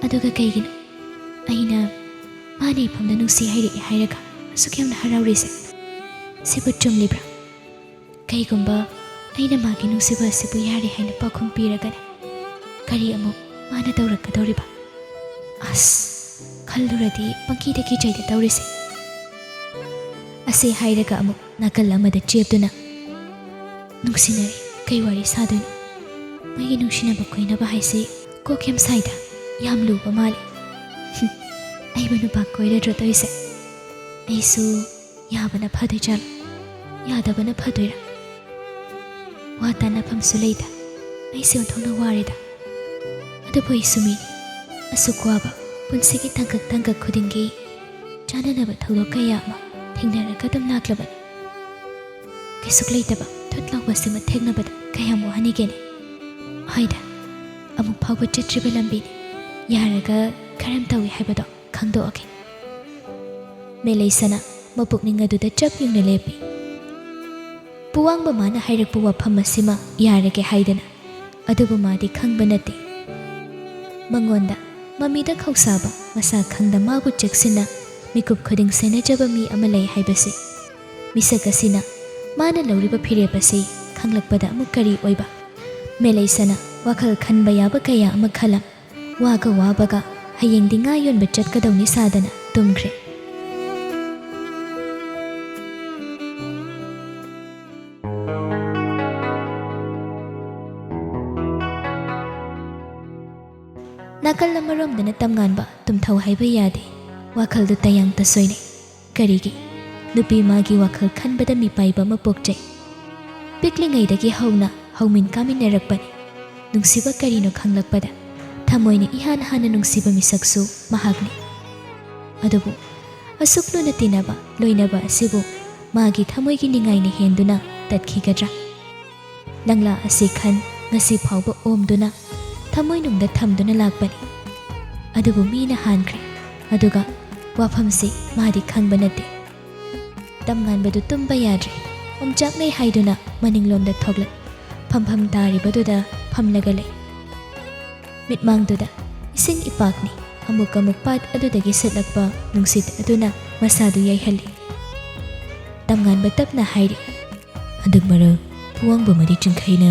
ꯑꯗꯨꯒ ꯀꯩꯒꯤꯅꯣ ꯑꯩꯅ ꯃꯥꯅ ꯏꯐꯝꯗ ꯅꯨꯡꯁꯤ ꯍꯥꯏꯔꯛꯑꯦ ꯍꯥꯏꯔꯒ ꯑꯁꯨꯛ ꯌꯥꯝꯅ ꯍꯔꯥꯎꯔꯤꯁꯦ? ꯁꯤꯕꯨ ꯆꯨꯝꯂꯤꯕ꯭ꯔꯥ? ꯀꯩꯒꯨꯝꯕ ꯑꯩꯅ ꯃꯥꯒꯤ ꯅꯨꯡꯁꯤꯕ ꯑꯁꯤꯕꯨ ꯌꯥꯔꯦ ꯍꯥꯏꯅ ꯄꯥꯎꯈꯨꯝ ꯄꯤꯔꯒꯅ ꯀꯔꯤ ꯑꯃꯨꯛ ꯃꯥꯅ ꯇꯧꯔꯛꯀꯗꯧꯔꯤꯕ? ꯑꯁ, ꯈꯜꯂꯨꯔꯗꯤ ꯄꯪꯀꯤꯗ ꯀꯤꯖꯩꯗ ꯇꯧꯔꯤꯁꯦ꯫ ꯑꯁꯤ ꯍꯥꯏꯔꯒ ꯑꯃꯨꯛ ꯅꯥꯀꯜ ꯑꯃꯗ ꯆꯦꯞꯇꯨꯅ, "ꯅꯨꯡꯁꯤꯅꯔꯦ, ꯀꯩ ꯋꯥꯔꯤ ꯁꯥꯗꯣꯏꯅꯣ? ꯃꯣꯏꯒꯤ ꯅꯨꯡꯁꯤꯅꯕ ꯀꯣꯏꯅꯕ ꯍꯥꯏꯁꯤ ꯀꯣꯛ ꯌꯥꯝ ꯁꯥꯏꯗ, ꯌꯥꯝ ꯂꯨꯕ ꯃꯥꯜꯂꯦ꯫ ꯍꯨꯝ, ꯑꯩꯕꯨ ꯅꯨꯄꯥ ꯀꯣꯏꯔꯗ꯭ꯔꯣ ꯇꯧꯔꯤꯁꯦ? ꯑꯩꯁꯨ ꯌꯥꯕꯅ ꯐꯗꯣꯏ ꯖꯥꯠꯂꯣ? ꯌꯥꯗꯕꯅ ꯐꯗꯣꯏꯔꯥ? ꯋꯥ ꯇꯥꯅꯐꯝꯁꯨ ꯂꯩꯇ꯫ ꯑꯩꯁꯦ ꯑꯣꯟꯊꯣꯛꯅ ꯋꯥꯔꯦꯗ꯫ ꯑꯗꯨꯕꯨ ꯑꯩꯁꯨ ꯃꯤꯅꯤ꯫ ꯑꯁꯨꯛ ꯋꯥꯕ ꯄꯨꯟꯁꯤꯒꯤ ꯇꯥꯡꯀꯛ ꯇꯥꯡꯀꯛ ꯈꯨꯗꯤꯡꯒꯤ ꯆꯥꯅꯅꯕ ꯊꯧꯗꯣꯛ ꯀꯌꯥ ꯑꯃ ꯊꯦꯡꯅꯔꯒ ꯑꯗꯨꯝ ꯂꯥꯛꯂꯕꯅꯤ꯫ ꯀꯩꯁꯨꯛ ꯂꯩꯇꯕ ꯊꯨꯠ ꯂꯥꯎꯕꯁꯤꯃ ꯊꯦꯡꯅꯕꯗ ꯀꯌꯥꯝ ꯋꯥꯍꯟꯅꯤꯒꯦꯅꯦ? ꯍꯣꯏꯗ, ꯑꯃꯨꯛ ꯐꯥꯎꯕ ꯆꯠꯇ꯭ꯔꯤꯕ ꯂꯝꯕꯤꯅꯤ꯫ ꯌꯥꯔꯒ ꯀꯔꯝ ꯇꯧꯏ ꯍꯥꯏꯕꯗꯣ ꯈꯪꯗꯣꯛꯑꯒꯦ꯫" ꯃꯦꯂꯩꯁꯅ ꯃꯄꯨꯛꯅꯤꯡ ꯑꯗꯨꯗ ꯆꯞ ꯌꯨꯡꯅ ꯂꯦꯞꯄꯤ꯫ ꯄꯨꯋꯥꯡꯕ ꯃꯥꯅ ꯍꯥꯏꯔꯛꯄ ꯋꯥꯐꯝ ꯑꯁꯤꯃ ꯌꯥꯔꯒꯦ ꯍꯥꯏꯗꯅ, ꯑꯗꯨꯕꯨ ꯃꯥꯗꯤ ꯈꯪꯕ ꯅꯠꯇꯦ꯫ ꯃꯉꯣꯟꯗ ꯃꯃꯤꯗ ꯈꯧꯁꯥꯕ, ꯃꯁꯥ ꯈꯪꯗ ꯃꯥꯕꯨ ꯆꯦꯛꯁꯤꯟꯅ ꯃꯤꯀꯨꯞ ꯈꯨꯗꯤꯡ ꯁꯦꯟꯅꯖꯕ ꯃꯤ ꯑꯃ ꯂꯩ ꯍꯥꯏꯕꯁꯤ ꯃꯤꯁꯛ ꯑꯁꯤꯅ ꯃꯥꯅ ꯂꯧꯔꯤꯕ ꯐꯤꯔꯦꯞ ꯑꯁꯤ ꯈꯪꯂꯛꯄꯗ ꯑꯃꯨꯛ ꯀꯔꯤ ꯑꯣꯏꯕ? ꯃꯦꯂꯩꯁꯅ ꯋꯥꯈꯜ ꯈꯟꯕ ꯌꯥꯕ ꯀꯌꯥ ꯑꯃ ꯈꯜꯂꯝ꯫ ꯋꯥꯒ ꯋꯥꯕꯒ ꯍꯌꯦꯡꯗꯤ ꯉꯥ ꯌꯣꯟꯕ ꯆꯠꯀꯗꯧꯅꯤ ꯁꯥꯗꯅ ꯇꯨꯝꯈ꯭ꯔꯦ꯫ ꯅꯥꯀꯜ ꯑꯃꯔꯣꯝꯗꯅ ꯇꯝꯉꯥꯟꯕ ꯇꯨꯝꯊꯧ ꯍꯥꯏꯕ ꯌꯥꯗꯦ꯫ ꯋꯥꯈꯜꯗꯨ ꯇꯌꯥꯡꯇ ꯁꯣꯏꯅꯩ꯫ ꯀꯔꯤꯒꯤ? ꯅꯨꯄꯤ ꯃꯥꯒꯤ ꯋꯥꯈꯜ ꯈꯟꯕꯗ ꯃꯤꯄꯥꯏꯕ ꯑꯃ ꯄꯣꯛꯆꯩ꯫ ꯄꯤꯛꯂꯤꯉꯩꯗꯒꯤ ꯍꯧꯅ ꯍꯧꯃꯤꯟ ꯀꯥꯃꯤꯟꯅꯔꯛꯄꯅꯤ꯫ ꯅꯨꯡꯁꯤꯕ ꯀꯔꯤꯅꯣ ꯈꯪꯂꯛꯄꯗ ꯊꯃꯣꯏꯅ ꯏꯍꯥꯟ ꯍꯥꯟꯅ ꯅꯨꯡꯁꯤꯕ ꯃꯤꯁꯛꯁꯨ ꯃꯍꯥꯛꯅꯤ꯫ ꯑꯗꯨꯕꯨ ꯑꯁꯨꯛ ꯂꯨꯅ ꯇꯤꯟꯅꯕ, ꯂꯣꯏꯅꯕ ꯑꯁꯤꯕꯨ ꯃꯥꯒꯤ ꯊꯃꯣꯏꯒꯤ ꯅꯤꯡꯉꯥꯏꯅ ꯍꯦꯟꯗꯨꯅ ꯇꯠꯈꯤꯒꯗ꯭ꯔꯥ? ꯂꯪꯂꯥ ꯑꯁꯤ ꯈꯟ, ꯉꯁꯤ ꯐꯥꯎꯕ ꯑꯣꯝꯗꯨꯅ ꯊꯃꯣꯏꯅꯨꯡꯗ ꯊꯝꯗꯨꯅ ꯂꯥꯛꯄꯅꯤ꯫ ꯑꯗꯨꯕꯨ ꯃꯤꯅ ꯍꯥꯟꯈ꯭ꯔꯦ, ꯑꯗꯨꯒ ꯋꯥꯐꯝꯁꯤ ꯃꯥꯗꯤ ꯈꯪꯕ ꯅꯠꯇꯦ꯫ ꯇꯝꯉꯥꯟꯕꯗꯨ ꯇꯨꯝꯕ ꯌꯥꯗ꯭ꯔꯦ꯫ ꯑꯣꯝꯆꯥꯛꯅꯩ ꯍꯥꯏꯗꯨꯅ ꯃꯅꯤꯡꯂꯣꯝꯗ ꯊꯣꯛꯂꯛ, ꯐꯝꯐꯝ ꯇꯥꯔꯤꯕꯗꯨꯗ ꯐꯝꯂꯒ ꯂꯩ꯫ ꯃꯤꯠꯃꯥꯡꯗꯨꯗ ꯏꯁꯤꯡ ꯏꯄꯥꯛꯅꯤ꯫ ꯑꯃꯨꯛ ꯑꯃꯨꯛ ꯄꯥꯠ ꯑꯗꯨꯗꯒꯤ ꯁꯤꯠꯂꯛꯄ ꯅꯨꯡꯁꯤꯠ ꯑꯗꯨꯅ ꯃꯁꯥꯗꯨ ꯌꯩꯍꯜꯂꯤ꯫ ꯇꯝꯉꯥꯟꯕ ꯇꯞꯅ ꯍꯥꯏꯔꯤ, "ꯍꯟꯗꯛ ꯃꯔꯛ ꯄꯨꯋꯥꯡꯕ ꯑꯃꯗꯤ ꯆꯤꯡꯈꯩꯅ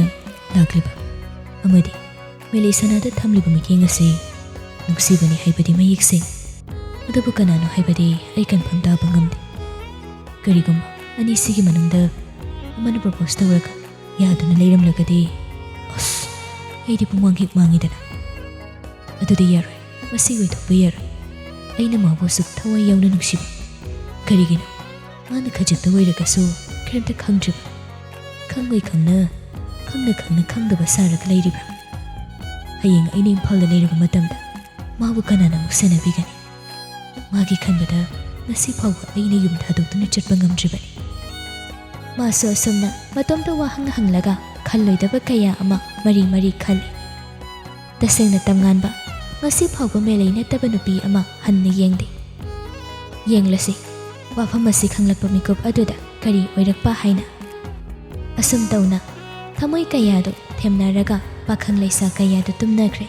ꯂꯥꯛꯂꯤꯕ ꯑꯃꯗꯤ ꯃꯦꯂꯩꯁꯅꯥꯗ ꯊꯝꯂꯤꯕ ꯃꯤꯠꯌꯦꯡ ꯑꯁꯤ ꯅꯨꯡꯁꯤꯕꯅꯤ ꯍꯥꯏꯕꯗꯤ ꯃꯌꯦꯛ ꯁꯦꯡ꯫ ꯑꯗꯨꯕꯨ ꯀꯅꯥꯅꯣ ꯍꯥꯏꯕꯗꯤ ꯑꯩ ꯀꯟꯐꯥꯔꯝ ꯇꯥꯕ ꯉꯝꯗꯦ꯫ ꯀꯔꯤꯒꯨꯝꯕ ꯑꯅꯤꯁꯤꯒꯤ ꯃꯅꯨꯡꯗ ꯑꯃꯅ ꯄ꯭ꯔꯣꯄꯣꯁ ꯇꯧꯔꯒ ꯌꯥꯗꯨꯅ ꯂꯩꯔꯝꯂꯒꯗꯤ, ꯑꯁ, ꯑꯩꯗꯤ ꯄꯨꯡꯃꯥꯡ ꯍꯦꯛ ꯃꯥꯡꯉꯤꯗꯅ꯫ ꯑꯗꯨꯗꯤ ꯌꯥꯔꯣꯏ, ꯃꯁꯤ ꯑꯣꯏꯊꯣꯛꯄ ꯌꯥꯔꯣꯏ꯫ ꯑꯩꯅ ꯃꯥꯕꯨ ꯑꯁꯨꯛ ꯊꯋꯥꯏ ꯌꯥꯎꯅ ꯅꯨꯡꯁꯤꯕ ꯀꯔꯤꯒꯤꯅꯣ? ꯃꯥꯅ ꯈꯖꯤꯛꯇ ꯑꯣꯏꯔꯒꯁꯨ ꯀꯔꯤꯝꯇ ꯈꯪꯗ꯭ꯔꯤꯕ, ꯈꯪꯉꯣꯏ ꯈꯪꯅ, ꯈꯪꯅ ꯈꯪꯅ ꯈꯪꯗꯕ ꯁꯥꯔꯒ ꯂꯩꯔꯤꯕ꯭ꯔꯥ? ꯍꯌꯦꯡ ꯑꯩꯅ ꯏꯝꯐꯥꯜꯗ ꯂꯩꯔꯕ ꯃꯇꯝꯗ ꯃꯥꯕꯨ ꯀꯅꯥꯅ ꯑꯃꯨꯛ ꯁꯦꯟꯅꯕꯤꯒꯅꯤ? ꯃꯥꯒꯤ ꯈꯟꯕꯗ ꯉꯁꯤ ꯐꯥꯎꯕ ꯑꯩꯅ ꯌꯨꯝ ꯊꯥꯗꯣꯛꯇꯨꯅ ꯆꯠꯄ ꯉꯝꯗ꯭ꯔꯤꯕꯅꯤ꯫" ꯃꯥꯁꯨ ꯑꯁꯨꯝꯅ ꯃꯇꯣꯝꯇ ꯋꯥꯍꯪ ꯍꯪꯂꯒ ꯈꯜꯂꯣꯏꯗꯕ ꯀꯌꯥ ꯑꯃ ꯃꯔꯤ ꯃꯔꯤ ꯈꯜꯂꯤ꯫ ꯇꯁꯦꯡꯅ ꯇꯝꯉꯥꯟꯕ, ꯉꯁꯤ ꯐꯥꯎꯕ ꯃꯦꯂꯩ ꯅꯠꯇꯕ ꯅꯨꯄꯤ ꯑꯃ ꯍꯟꯅ ꯌꯦꯡꯗꯦ꯫ ꯌꯦꯡꯂꯁꯤ, ꯋꯥꯐꯝ ꯑꯁꯤ ꯈꯪꯂꯛꯄ ꯃꯤꯀꯨꯞ ꯑꯗꯨꯗ ꯀꯔꯤ ꯑꯣꯏꯔꯛꯄ ꯍꯥꯏꯅ꯫ ꯑꯁꯨꯝ ꯇꯧꯅ ꯊꯃꯣꯏ ꯀꯌꯥꯗꯨ ꯊꯦꯝꯅꯔꯒ ꯄꯥꯈꯪ ꯂꯩꯁꯥ ꯀꯌꯥꯗꯨ ꯇꯨꯝꯅꯈ꯭ꯔꯦ꯫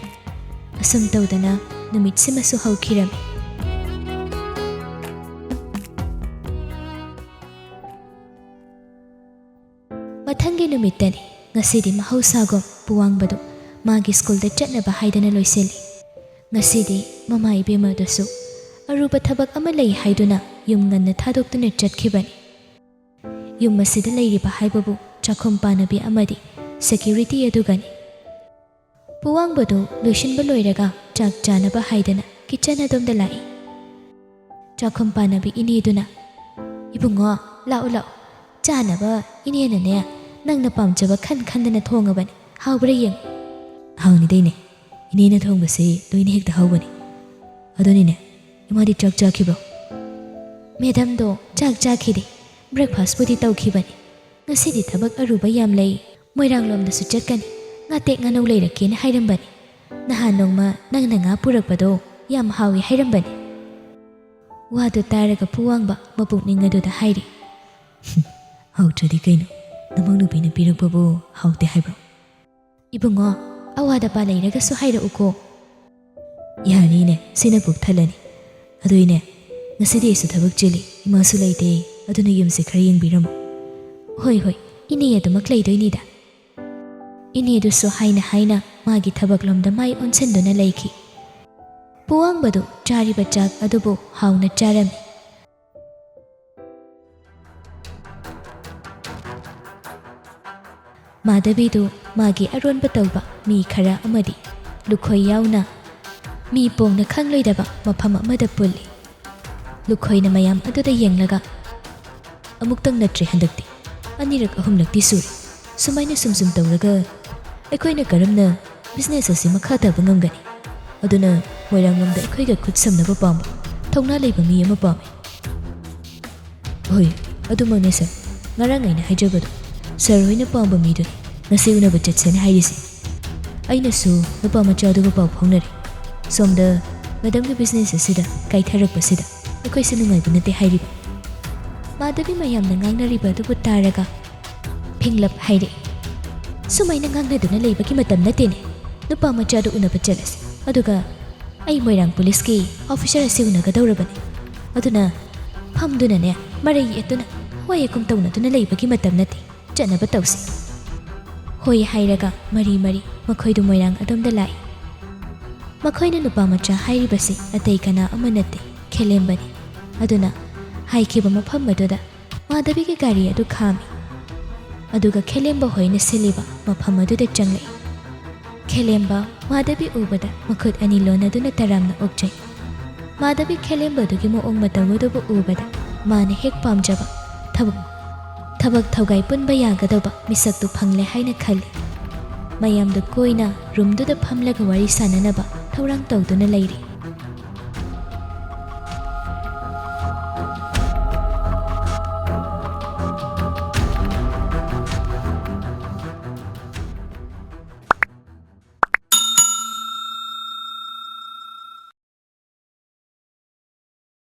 ꯑꯁꯨꯝ ꯇꯧꯗꯅ ꯅꯨꯃꯤꯠꯁꯤꯃꯁꯨ ꯍꯧꯈꯤꯔꯝꯃꯤ꯫ ꯃꯊꯪꯒꯤ ꯅꯨꯃꯤꯠꯇꯅꯤ꯫ ꯉꯁꯤꯗꯤ ꯃꯍꯧꯁꯥꯒꯨꯝ ꯄꯨꯋꯥꯡꯕꯗꯨ ꯃꯥꯒꯤ ꯁ꯭ꯀꯨꯜꯗ ꯆꯠꯅꯕ ꯍꯥꯏꯗꯅ ꯂꯣꯏꯁꯤꯜꯂꯤ꯫ ꯉꯁꯤꯗꯤ ꯃꯃꯥ ꯏꯕꯦꯝꯃꯗꯨꯁꯨ ꯑꯔꯨꯕ ꯊꯕꯛ ꯑꯃ ꯂꯩ ꯍꯥꯏꯗꯨꯅ ꯌꯨꯝ ꯉꯟꯅ ꯊꯥꯗꯣꯛꯇꯨꯅ ꯆꯠꯈꯤꯕꯅꯤ꯫ ꯌꯨꯝ ꯑꯁꯤꯗ ꯂꯩꯔꯤꯕ ꯍꯥꯏꯕꯕꯨ ꯆꯥꯛꯈꯨꯝ ꯄꯥꯟꯅꯕꯤ ꯑꯃꯗꯤ ꯁꯦꯀ꯭ꯌꯨꯔꯤꯇꯤ ꯑꯗꯨꯒꯅꯤ꯫ ꯄꯨꯋꯥꯡꯕꯗꯨ ꯂꯣꯏꯁꯤꯟꯕ ꯂꯣꯏꯔꯒ ꯆꯥꯛ ꯆꯥꯅꯕ ꯍꯥꯏꯗꯅ ꯀꯤꯆꯟ ꯑꯗꯣꯝꯗ ꯂꯥꯛꯏ꯫ ꯆꯥꯛꯈꯨꯝ ꯄꯥꯟꯅꯕꯤ ꯏꯅꯦꯗꯨꯅ, "ꯏꯕꯨꯡꯉꯣ, ꯂꯥꯛꯎ ꯂꯥꯛꯎ, ꯆꯥꯅꯕ ꯏꯅꯦꯅꯅꯦ ꯅꯪꯅ ꯄꯥꯝꯖꯕ ꯈꯟ ꯈꯟꯗꯅ ꯊꯣꯡꯉꯕꯅꯤ, ꯍꯥꯎꯕ꯭ꯔꯥ ꯌꯦꯡꯉꯨ꯫" "ꯍꯥꯎꯅꯤꯗ ꯏꯅꯦ, ꯏꯅꯦꯅ ꯊꯣꯡꯕꯁꯤ ꯂꯣꯏꯅ ꯍꯦꯛꯇ ꯍꯥꯎꯕꯅꯤ꯫ ꯑꯗꯨꯅꯤꯅꯦ, ꯏꯃꯥꯗꯤ ꯆꯥꯛ ꯆꯥꯈꯤꯕ꯭ꯔꯣ?" "ꯃꯦꯗꯝꯗꯣ ꯆꯥꯛ ꯆꯥꯈꯤꯗꯦ, ꯕ꯭ꯔꯦꯛꯐꯥꯁꯄꯨꯗꯤ ꯇꯧꯈꯤꯕꯅꯤ꯫ ꯉꯁꯤꯗꯤ ꯊꯕꯛ ꯑꯔꯨꯕ ꯌꯥꯝ ꯂꯩ, ꯃꯣꯏꯔꯥꯡꯂꯣꯝꯗꯁꯨ ꯆꯠꯀꯅꯤ, ꯉꯥꯇꯦꯛ ꯉꯥꯅꯧ ꯂꯩꯔꯛꯀꯦꯅ ꯍꯥꯏꯔꯝꯕꯅꯤ꯫ ꯅꯍꯥꯟ ꯅꯣꯡꯃ ꯅꯪꯅ ꯉꯥ ꯄꯨꯔꯛꯄꯗꯣ ꯌꯥꯝ ꯍꯥꯎꯏ ꯍꯥꯏꯔꯝꯕꯅꯤ꯫ ꯋꯥꯗꯨ ꯇꯥꯔꯒ ꯄꯨꯋꯥꯡꯕ ꯃꯄꯨꯛꯅꯤꯡ ꯑꯗꯨꯗ ꯍꯥꯏꯔꯤ꯫ "ꯍꯥꯎꯇ꯭ꯔꯗꯤ ꯀꯩꯅꯣ? ꯅꯃꯧ ꯅꯨꯄꯤꯅ ꯄꯤꯔꯛꯄꯕꯨ ꯍꯥꯎꯇꯦ ꯍꯥꯏꯕ꯭ꯔꯣ?" "ꯏꯕꯨꯡꯉꯣ, ꯑꯋꯥꯗ ꯄꯥ ꯂꯩꯔꯒꯁꯨ ꯍꯥꯏꯔꯛꯎꯀꯣ꯫" "ꯌꯥꯅꯤꯅꯦ, ꯁꯤꯅ ꯄꯨꯛ ꯊꯜꯂꯅꯤ꯫ ꯑꯗꯨ ꯏꯅꯦ, ꯉꯁꯤꯗꯤ ꯑꯩꯁꯨ ꯊꯕꯛ ꯆꯤꯜꯂꯤ, ꯏꯃꯥꯁꯨ ꯂꯩꯇꯦ, ꯑꯗꯨꯅ ꯌꯨꯝꯁꯦ ꯈꯔ ꯌꯦꯡꯕꯤꯔꯝꯃꯨ꯫" "ꯍꯣꯏ, ꯍꯣꯏ, ꯏꯅꯦ ꯑꯗꯨꯃꯛ ꯂꯩꯗꯣꯏꯅꯤꯗ꯫" ꯏꯅꯦꯗꯨꯁꯨ ꯍꯥꯏꯅ ꯍꯥꯏꯅ ꯃꯥꯒꯤ ꯊꯕꯛꯂꯣꯝꯗ ꯃꯥꯏ ꯑꯣꯟꯁꯤꯟꯗꯨꯅ ꯂꯩꯈꯤ꯫ ꯄꯨꯋꯥꯡꯕꯗꯨ ꯆꯥꯔꯤꯕ ꯆꯥꯛ ꯑꯗꯨꯕꯨ ꯍꯥꯎꯅ ꯆꯥꯔꯝꯃꯤ꯫ ꯃꯥꯙꯕꯤꯗꯨ ꯃꯥꯒꯤ ꯑꯔꯣꯟꯕ ꯇꯧꯕ ꯃꯤ ꯈꯔ ꯑꯃꯗꯤ ꯂꯨꯈꯣꯏ ꯌꯥꯎꯅ ꯃꯤ ꯄꯣꯡꯅ ꯈꯪꯂꯣꯏꯗꯕ ꯃꯐꯝ ꯑꯃꯗ ꯄꯨꯜꯂꯤ꯫ ꯂꯨꯈꯣꯏꯅ ꯃꯌꯥꯝ ꯑꯗꯨꯗ ꯌꯦꯡꯂꯒ, "ꯑꯃꯨꯛꯇꯪ ꯅꯠꯇ꯭ꯔꯦ ꯍꯟꯗꯛꯇꯤ, ꯑꯅꯤꯔꯛ ꯑꯍꯨꯝꯂꯛꯇꯤ ꯁꯨꯔꯦ꯫ ꯁꯨꯃꯥꯏꯅ ꯁꯨꯝ ꯁꯨꯝ ꯇꯧꯔꯒ ꯑꯩꯈꯣꯏꯅ ꯀꯔꯝꯅ ꯕꯤꯖꯤꯅꯦꯁ ꯑꯁꯤ ꯃꯈꯥ ꯇꯥꯕ ꯉꯝꯒꯅꯤ? ꯑꯗꯨꯅ ꯃꯣꯏꯔꯥꯡꯂꯣꯝꯗ ꯑꯩꯈꯣꯏꯒ ꯈꯨꯠ ꯁꯝꯅꯕ ꯄꯥꯝꯕ ꯊꯧꯅꯥ ꯂꯩꯕ ꯃꯤ ꯑꯃ ꯄꯥꯝꯃꯤ꯫" "ꯍꯣꯏ, ꯑꯗꯨꯃꯛꯅꯦ ꯁꯥꯔ꯫ ꯉꯔꯥꯡ ꯑꯩꯅ ꯍꯥꯏꯖꯕꯗꯣ, ꯁꯥꯔ ꯍꯣꯏꯅ ꯄꯥꯝꯕ ꯃꯤꯗꯨꯅꯤ ꯉꯁꯤ ꯎꯅꯕ ꯆꯠꯁꯦꯅ ꯍꯥꯏꯔꯤꯁꯦ꯫ ꯑꯩꯅꯁꯨ ꯅꯨꯄꯥ ꯃꯆꯥꯗꯨꯒ ꯄꯥꯎ ꯐꯥꯎꯅꯔꯦ꯫ ꯁꯣꯝꯗ ꯃꯦꯗꯥꯝꯒꯤ ꯕꯤꯖꯤꯅꯦꯁ ꯑꯁꯤꯗ ꯀꯥꯏꯊꯔꯛꯄꯁꯤꯗ ꯑꯩꯈꯣꯏꯁꯦ ꯅꯨꯡꯉꯥꯏꯕ ꯅꯠꯇꯦ ꯍꯥꯏꯔꯤꯕ꯫" ꯃꯥꯙꯕꯤ ꯃꯌꯥꯝꯅ ꯉꯥꯡꯅꯔꯤꯕ ꯑꯗꯨꯕꯨ ꯇꯥꯔꯒ ꯐꯤꯡꯂꯞ ꯍꯥꯏꯔꯛꯏ꯫ "ꯁꯨꯃꯥꯏꯅ ꯉꯥꯡꯅꯗꯨꯅ ꯂꯩꯕꯒꯤ ꯃꯇꯝ ꯅꯠꯇꯦꯅꯦ꯫ ꯅꯨꯄꯥ ꯃꯆꯥꯗꯨ ꯎꯅꯕ ꯆꯠꯂꯁꯤ꯫ ꯑꯗꯨꯒ ꯑꯩ ꯃꯣꯏꯔꯥꯡ ꯄꯨꯂꯤꯁꯀꯤ ꯑꯣꯐꯤꯁꯔ ꯑꯁꯤ ꯎꯅꯒꯗꯧꯔꯕꯅꯤ꯫ ꯑꯗꯨꯅ ꯐꯝꯗꯨꯅꯅꯦ, ꯃꯔꯩ ꯌꯦꯠꯇꯨꯅ ꯋꯥ ꯌꯦꯛꯀꯨꯝ ꯇꯧꯅꯗꯨꯅ ꯂꯩꯕꯒꯤ ꯃꯇꯝ ꯅꯠꯇꯦ꯫ ꯆꯠꯅꯕ ꯇꯧꯁꯤ꯫" ꯍꯣꯏ ꯍꯥꯏꯔꯒ ꯃꯔꯤ ꯃꯔꯤ ꯃꯈꯣꯏꯗꯨ ꯃꯣꯏꯔꯥꯡ ꯑꯗꯣꯝꯗ ꯂꯥꯛꯏ꯫ ꯃꯈꯣꯏꯅ ꯅꯨꯄꯥ ꯃꯆꯥ ꯍꯥꯏꯔꯤꯕꯁꯤ ꯑꯇꯩ ꯀꯅꯥ ꯑꯃ ꯅꯠꯇꯦ, ꯈꯦꯂꯦꯝꯕꯅꯤ꯫ ꯑꯗꯨꯅ ꯍꯥꯏꯈꯤꯕ ꯃꯐꯝ ꯑꯗꯨꯗ ꯃꯥꯙꯕꯤꯒꯤ ꯒꯥꯔꯤ ꯑꯗꯨ ꯈꯥꯝꯃꯤ꯫ ꯑꯗꯨꯒ ꯈꯦꯂꯦꯝꯕ ꯍꯣꯏꯅ ꯁꯤꯜꯂꯤꯕ ꯃꯐꯝ ꯑꯗꯨꯗ ꯆꯪꯂꯛꯏ꯫ ꯈꯦꯂꯦꯝꯕ ꯃꯥꯙꯕꯤ ꯎꯕꯗ ꯃꯈꯨꯠ ꯑꯅꯤ ꯂꯣꯟꯅꯗꯨꯅ ꯇꯔꯥꯝꯅ ꯑꯣꯛꯆꯩ꯫ ꯃꯥꯙꯕꯤ ꯈꯦꯂꯦꯝꯕꯗꯨꯒꯤ ꯃꯑꯣꯡ ꯃꯇꯧ ꯑꯗꯨꯕꯨ ꯎꯕꯗ ꯃꯥꯅ ꯍꯦꯛ ꯄꯥꯝꯖꯕ ꯊꯕꯛ, ꯊꯕꯛ ꯊꯧꯒꯥꯏ ꯄꯨꯟꯕ ꯌꯥꯒꯗꯧꯕ ꯃꯤꯁꯛꯇꯨ ꯐꯪꯂꯦ ꯍꯥꯏꯅ ꯈꯜꯂꯤ꯫ ꯃꯌꯥꯝꯗꯨ ꯀꯣꯏꯅ ꯔꯨꯝꯗꯨꯗ ꯐꯝꯂꯒ ꯋꯥꯔꯤ ꯁꯥꯟꯅꯅꯕ ꯊꯧꯔꯥꯡ ꯇꯧꯗꯨꯅ ꯂꯩꯔꯤ꯫